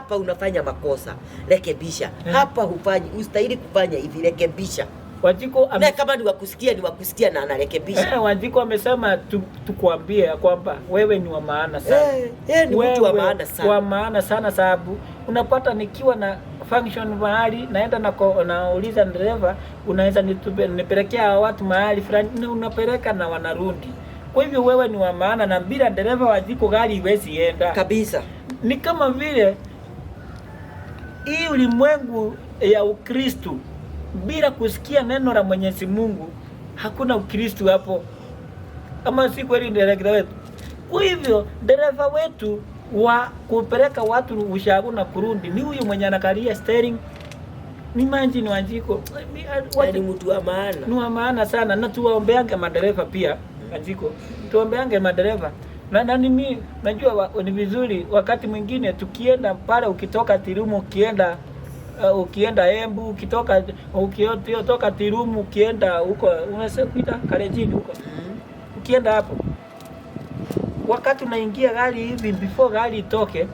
Hapa unafanya makosa, rekebisha. Eh. Hapa hufanyi, ustahili kufanya hivi, rekebisha. Wanjiko Na kama ni wakusikia ni wakusikia na anarekebisha. Wanjiko amesema tukuambie ya kwamba wewe ni wa maana sana. Ni mtu wa Wewe maana sana. wa maana sana, sababu unapata nikiwa na function mahali naenda na nauliza dereva, unaweza nipelekea hawa watu mahali fulani, na unapeleka na wanarudi. Kwa hivyo wewe ni wa maana, na bila dereva Wanjiko gari iwezi enda Kabisa. Ni kama vile hii ulimwengu ya Ukristu bila kusikia neno la Mwenyezi Mungu hakuna Ukristu hapo, ama si kweli, dereva wetu? Kwa hivyo dereva wetu wa kupeleka watu ushago na kurudi ni huyu mwenye anakalia steering. Ni manji ni Wanjiko. Na ni mtu wa maana. Ni wa maana sana, na tuwaombeange madereva pia. Wanjiko, tuombeange madereva na nimi najua ni vizuri wakati mwingine tukienda pale, ukitoka Tirumu ukienda Embu, ukitoka Tirumu ukienda huko unaweza kuita Kalenjin huko, ukienda hapo, wakati unaingia gari hivi, before gari itoke,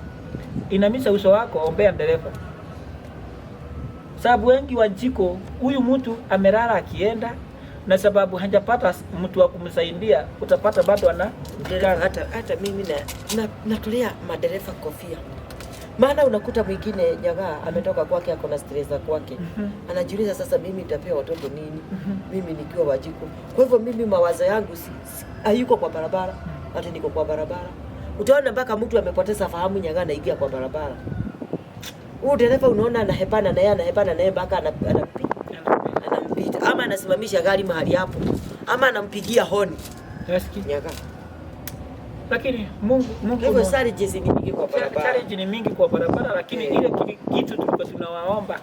inamisha uso wako, ombea dereva, sababu wengi Wanjiko, huyu mtu amelala akienda, na sababu hajapata mtu wa kumsaidia, utapata bado ana Dereva, hata mimi natolea madereva kofia, maana unakuta mwingine Nyagaa ametoka kwake, ako na stress za kwake, anajiuliza sasa, mimi nitapea watoto nini? Mimi nikiwa Wanjiko. Kwa hivyo mimi mawazo yangu hayuko kwa barabara, hata niko kwa barabara. Utaona mpaka mtu amepoteza fahamu, Nyagaa, anaingia kwa barabara. Huyu dereva unaona anahepana naye, anahepana naye mpaka anampita, ama anasimamisha gari mahali hapo, ama anampigia honi. Nasikia. Nyagaa. Lakini Mungu Kwa hivyo challenges ni mingi kwa barabara. Challenge ni mingi kwa barabara, lakini ile kitu tulikuwa tunawaomba,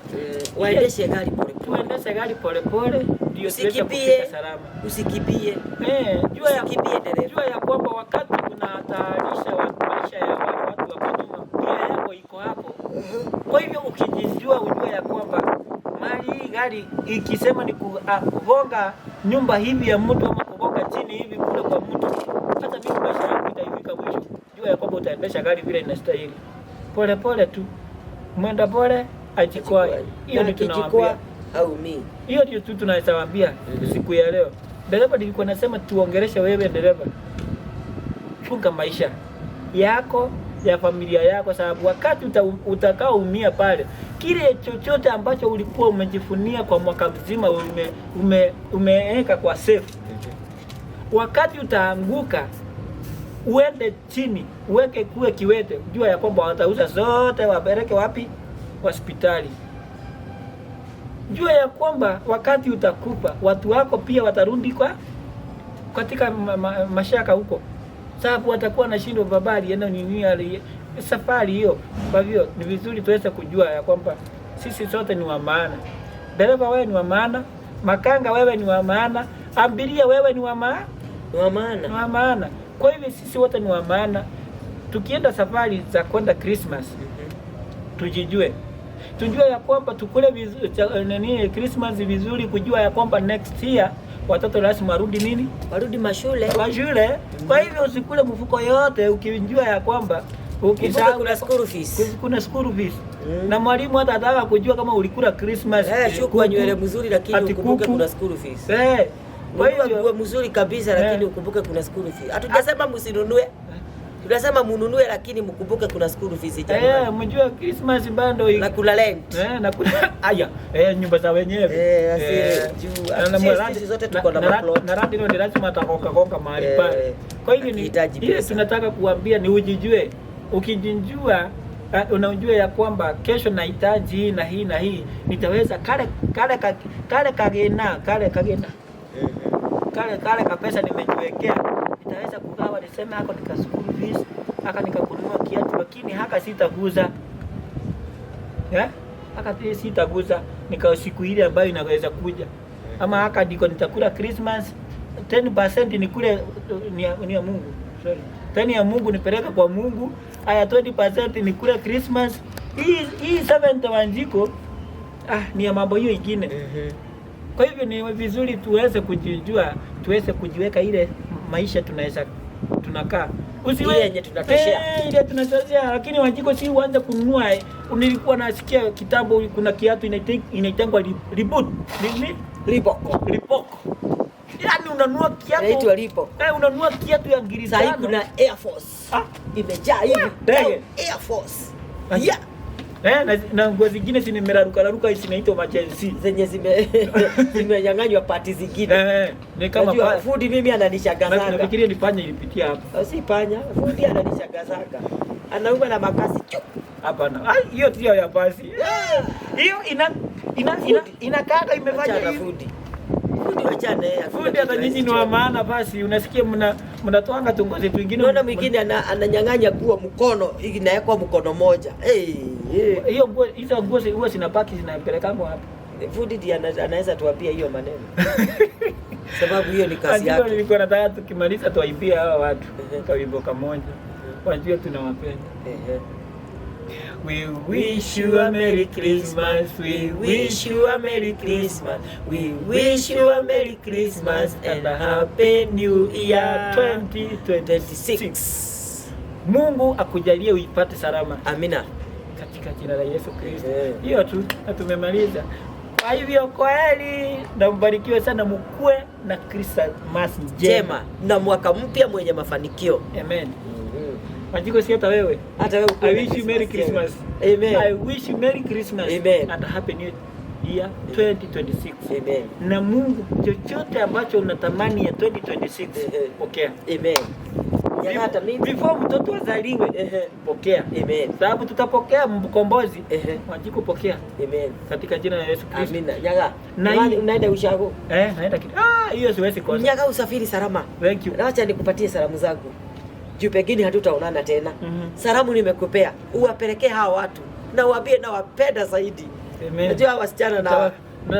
Waendeshe gari polepole. Tuendeshe gari polepole ndio tuweze Usikimbie. kufika salama. Usikimbie. Eh, Usikimbie, dereva. jua ya kwamba wakati unahatarisha maisha ya wale watu wako nyuma, pia yako iko hapo. Kwa hivyo ukijijua, ujue ya kwamba mali hii gari ikisema ni kugonga nyumba hivi ya mtu ama kugonga chini hivi kule kwa mtu, hata mimi maisha yangu itaifika mwisho. Jua ya kwamba utaendesha gari vile inastahili, pole pole tu, mwenda pole ajikwae. Hiyo Na ndio akijikwaa tunawaambia. haumii. Hiyo ndio tu tunaweza waambia siku ya leo. Dereva, nilikuwa nasema tuongeleshe wewe dereva, chunga maisha yako, ya familia yako, sababu wakati utakaoumia pale, kile chochote ambacho ulikuwa umejifunia kwa mwaka mzima umeweka kwa safe, wakati utaanguka uende chini uweke kuwe kiwete, jua ya kwamba watauza zote wapeleke wapi? Hospitali. Jua ya kwamba wakati utakufa watu wako pia watarudi kwa katika mashaka huko, sababu watakuwa nashindwa baba alienda nini safari hiyo. Kwa hivyo ni vizuri tuweze kujua ya kwamba sisi sote ni wa maana. Dereva wewe ni wa maana, makanga wewe ni wa maana, abiria wewe ni wa maana Ni wa ni maana. wa maana. Kwa hivyo sisi wote ni wa maana. Tukienda safari za kwenda Christmas, tujijue, tujue ya kwamba tukule nini Christmas vizuri, kujua ya kwamba next year watoto lazima warudi nini Warudi mashule. kwa shule. Kwa hivyo usikule mfuko yote ukijua ya kwamba Kumbuka ukisahau kuna school fees. kuna school fees na mwalimu hata ataka kujua kama ulikula Christmas Chukua kuku, nywele mzuri lakini ati ukumbuke kuku. kuna school fees. Kwa Nunua hivyo nguo mzuri kabisa lakini ukumbuke kuna school fees. Hatujasema msinunue. Tunasema mununue lakini mkumbuke kuna school fees Januari. Mjue Christmas bado Na kuna rent. Na kuna aya nyumba za wenyewe. Sisi zote tuko na maplot. Na rent ndio lazima atakonga konga mahali pale. Kwa hivyo ni akihitaji ile pesa. tunataka kuambia ni ujijue. Ukijijua, unajua ya kwamba kesho nahitaji hii na hii na hii, nitaweza kale kagena kale kagena kale kale kapesa nimejiwekea, nitaweza kugawa, niseme hako nika school fees, haka nikakununua kiatu, lakini haka sitaguza, eh? Haka sitaguza nika siku ile ambayo inaweza kuja, ama haka ndiko nitakula Christmas 10% nikule ni ya Mungu, sorry, 10 ya Mungu nipeleke kwa Mungu, aya 20% nikule Christmas, hii 70 Wanjiko, ni ya mambo hiyo ingine. Kwa hivyo ni vizuri tuweze kujijua, tuweze kujiweka ile maisha tunaweza tunakaa. Usiwe Ile yenye tunatoshea. Eh, ile tunatoshea, lakini Wanjiko si uanze kununua. Nilikuwa nasikia kitambo kuna kiatu inaitangwa reboot. Nini? Reebok. Reebok. Yaani unanunua kiatu. Inaitwa Reebok. Eh, unanunua kiatu ya ngiri Sahii tano. kuna Air Force. Ah. Imejaa hivi. Ndege. Air Force. Ah. Yeah. Eh, na nguo zingine zimeraruka zinaitwa machenzi. Zenye zimenyang'anywa pati zingine. Eh, ni kama Najua fundi mimi ananishangazanga. Nafikiria ni panya ilipitia hapa. Si panya, fundi ananishangazanga. Anauma na makasi chu. Hapana. Ai, hiyo sio ya pasi. Hiyo ina ina ina inakaka imefanya Achana hivi. fundi. Fundi wachana yeye. hakuna Fundi hata kitu nyinyi ni hawezi wa maana basi, unasikia mnatwanga tungozi twingine. Unaona mwingine ananyang'anya nguo mkono, hii inawekwa mkono moja. Hey, hey. Hiyo nguo, hizo nguo huwa zinabaki zinapelekangwa hapa. Fundi ndiye anaweza tuambia hiyo maneno. Sababu hiyo ni kazi Najua yake. nilikuwa nataka tukimaliza tuwaibie hawa watu kawimbo kamoja. Wajue tunawapenda. Ehe. We wish you a Merry Christmas. We wish you a Merry Christmas. We wish you a Merry Christmas and a Happy New Year 2026. 26. Mungu akujalie uipate salama Amina. katika jina la Yesu Kristo. Eh. Hiyo tu na tumemaliza. Kwa hivyo kweli na mbarikiwe sana, mkuwe na Christmas njema. Njema na mwaka mpya mwenye mafanikio. Amen. Majiko si hata wewe. Hata wewe ukuwe I na wish you Merry Christmas Christmas. njema. Amen. I wish you Merry Christmas Amen. and a Happy New Year 2026. Amen. Na Mungu chochote ambacho unatamani ya 2026 Ehe. pokea. Amen. Yaani hata mimi. Before mtoto azaliwe Ehe. pokea. Amen. Sababu tutapokea mkombozi. Ehe. Wanjiko pokea Amen. katika jina la Yesu Kristo. Amina. Nyaga. Na Na hii- unaenda ushago. Eh, naenda kitu. Ah, hiyo siwezi kosa. Nyaga, usafiri salama. Thank you. Na wacha nikupatie salamu zangu. Juu pengine hatutaonana tena. Salamu nimekupea. Uwapelekee hawa watu na uwaambie nawapenda zaidi. Amen. Najua hawa wasichana na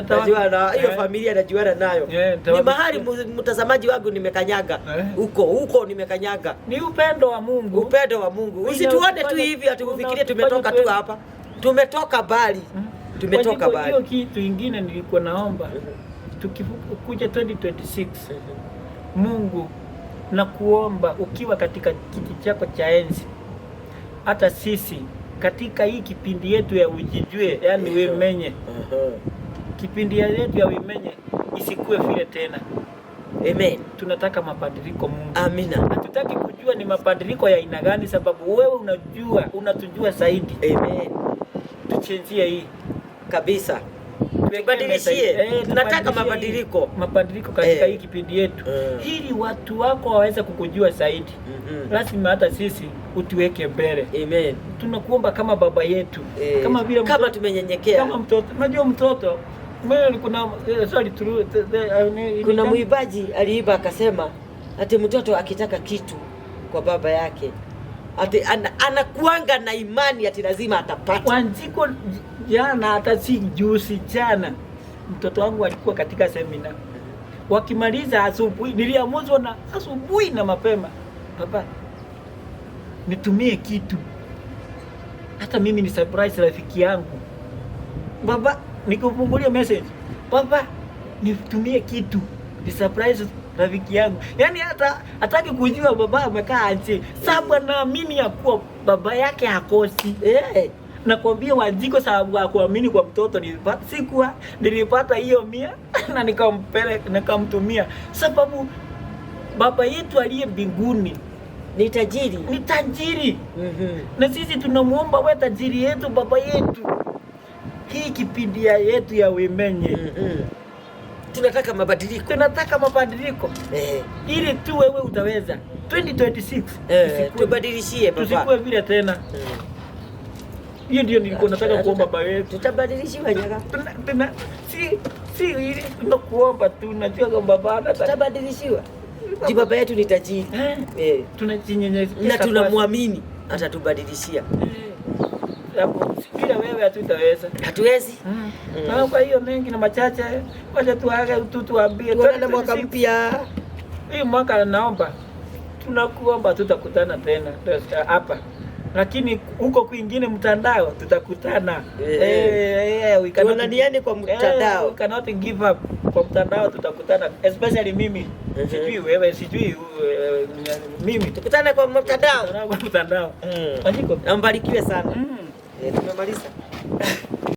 najua na hiyo familia najuana nayo. Ni mahali mtazamaji wangu nimekanyaga. Huko Huko nimekanyaga. Ni upendo wa Mungu. Upendo wa Mungu. Usituone tu hivi ati ufikirie tumetoka tu hapa. Tumetoka mbali. Tumetoka Kwa hiyo mbali. kitu ingine nilikuwa naomba tukikuja 2026, Mungu na kuomba ukiwa katika kiti chako cha enzi, hata sisi katika hii kipindi yetu ya ujijue, yani Wimenye, kipindi yetu ya Wimenye isikuwe vile tena. Amen. Tunataka mabadiliko Mungu. Amina. Hatutaki kujua ni mabadiliko ya aina gani, sababu wewe unajua, unatujua zaidi. Amen. Tuchenjie hii Kabisa. Tuwekee Tubadilishie. meza- Tunataka tubadilishie mabadiliko. hii mabadiliko katika Eh. hii kipindi yetu Eh. ili watu wako waweze kukujua zaidi. Lazima hata sisi utuweke mbele. Amen. Tunakuomba kama baba yetu, kama vile Kama tumenyenyekea. kama mtoto. Unajua mtoto mimi kuna sorry Kuna mwimbaji aliimba akasema ati mtoto akitaka kitu kwa baba yake ati anakuanga na imani ati lazima atapata. Wanjiko jana, hata si juzi jana, mtoto wangu alikuwa katika semina. Wakimaliza asubuhi, niliamuzwa na asubuhi na mapema, baba, nitumie kitu, hata mimi ni surprise rafiki yangu. Baba, nikufungulia message, baba, nitumie kitu, ni surprise rafiki yangu. Yaani hata hataki kujua baba amekaa aje, sababu anaamini ya kuwa baba yake hakosi. Nakwambia Wanjiko, sababu ya kuamini kwa mtoto nilipata, sikuwa nilipata hiyo 100 na nikampeleka nikamtumia, sababu baba yetu aliye mbinguni Ni tajiri. ni tajiri na sisi tunamuomba we tajiri yetu, baba yetu, hii kipindi ya yetu ya Wimenye Tunataka mabadiliko. Tunataka mabadiliko ili tu wewe utaweza 2026 Tubadilishie baba. Tusikuwe vile tena. Hiyo ndio nilikuwa nataka kuomba baba yetu. Tutabadilishiwa Nyaga. Tuna, si ili tunakuomba tu, najua kwamba baba anataka Tutabadilishiwa. Juu baba yetu ni tajiri. Tunajinyenyekesha Na tunamwamini atatubadilishia. Hapo bila wewe hatutaweza. Hatuwezi. Na kwa hiyo mengi na machache, wacha tuage tu tuambie. Tuonane mwaka 2026. mpya. Hii mwaka naomba, tunakuomba tutakutana tena hapa, lakini huko kwingine mtandao tutakutana. We cannot- Tuonaniane kwa mtandao. We cannot give up. Kwa mtandao tutakutana, especially mimi. Sijui wewe, sijui mimi. Tukutane kwa mtandao. Kwa mtandao. Mm. Andiko. Na mbarikiwe sana. Mm. Tumemaliza.